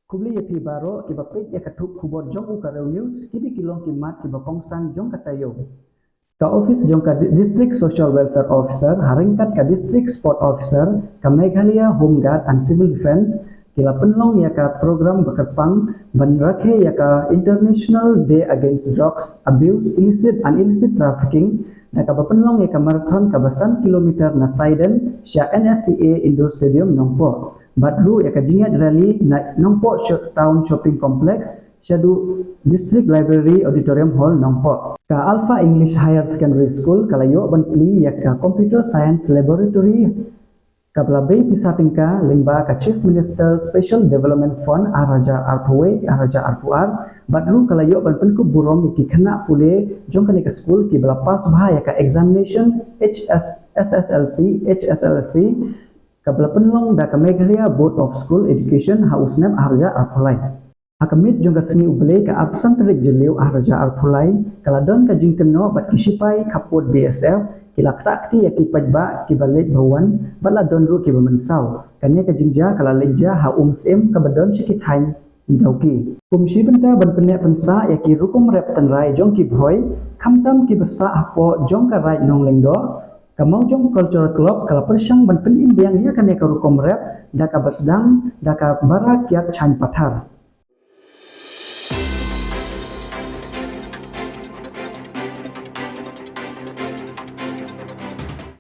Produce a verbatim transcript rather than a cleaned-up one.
Khublei ïa phi baroh kiba peit ïa ka thup khubor jong U Karew News, kine ki long ki mat kiba kongsan jong ka taïew. Ka office jong ka Di-, District Social Welfare Officer ha ryngkat ka District Sport Officer, ka Meghalaya Home Guard and Civil Defence, ki la pynlong ïa ka program ba kyrpang ban rakhe ïa ka International Day Against Drugs Abuse, Illicit and Illicit Trafficking, da kaba pynlong ïa ka marathon kaba san kilometer na Saiden sha N S C A Indoor Stadium Nongpoh. Bad ruh ïa ka jingïaid rally na Nongpoh Sho-, Town Shopping Complex shaduh District Library Auditorium Hall Nongpoh. Ka Alpha English Higher Secondary School ka la ïoh ban plie ïa ka Computer Science Laboratory kaba la bei pisa tyngka lyngba ka Chief Minister Special Development Fund ar hajar arphew wei ar hajar arphew ar, bad ruh ka la ïoh ban pynkup burom ïa ki khynnah pule jong kane ka skul kiba la pass bha ïa ka examination H S, S S L C, H S L C, kaba la pynlong da ka Meghalaya Board of School Education ha u snem ar hajar arphew lai. Ha ka miet jong ka sngi U Blei ka arphew san tarik Jylliew ar hajar arphew lai, ka la don ka jingkynnoh bad ki shipai khappud B S F, ki la ktah kti ïa ki paidbah kiba leit ba wan, bad la don ruh kiba mynsaw. Kane ka jingjia ka la leit jia ha Umsyiem kaba don sha ki thaiñ Dawki. Kum shi bynta ban pynneh pynsah ïa ki rukom rep tynrai jong ki Bhoi, khamtam kiba sah hapoh jong ka Raid Nonglyngdoh, ka Mawjong Cultural Club ka la pyrshang ban pynim biang ïa kane ka rukom rep da kaba sdang da ka Bara Kiad Chaiñ Pathar.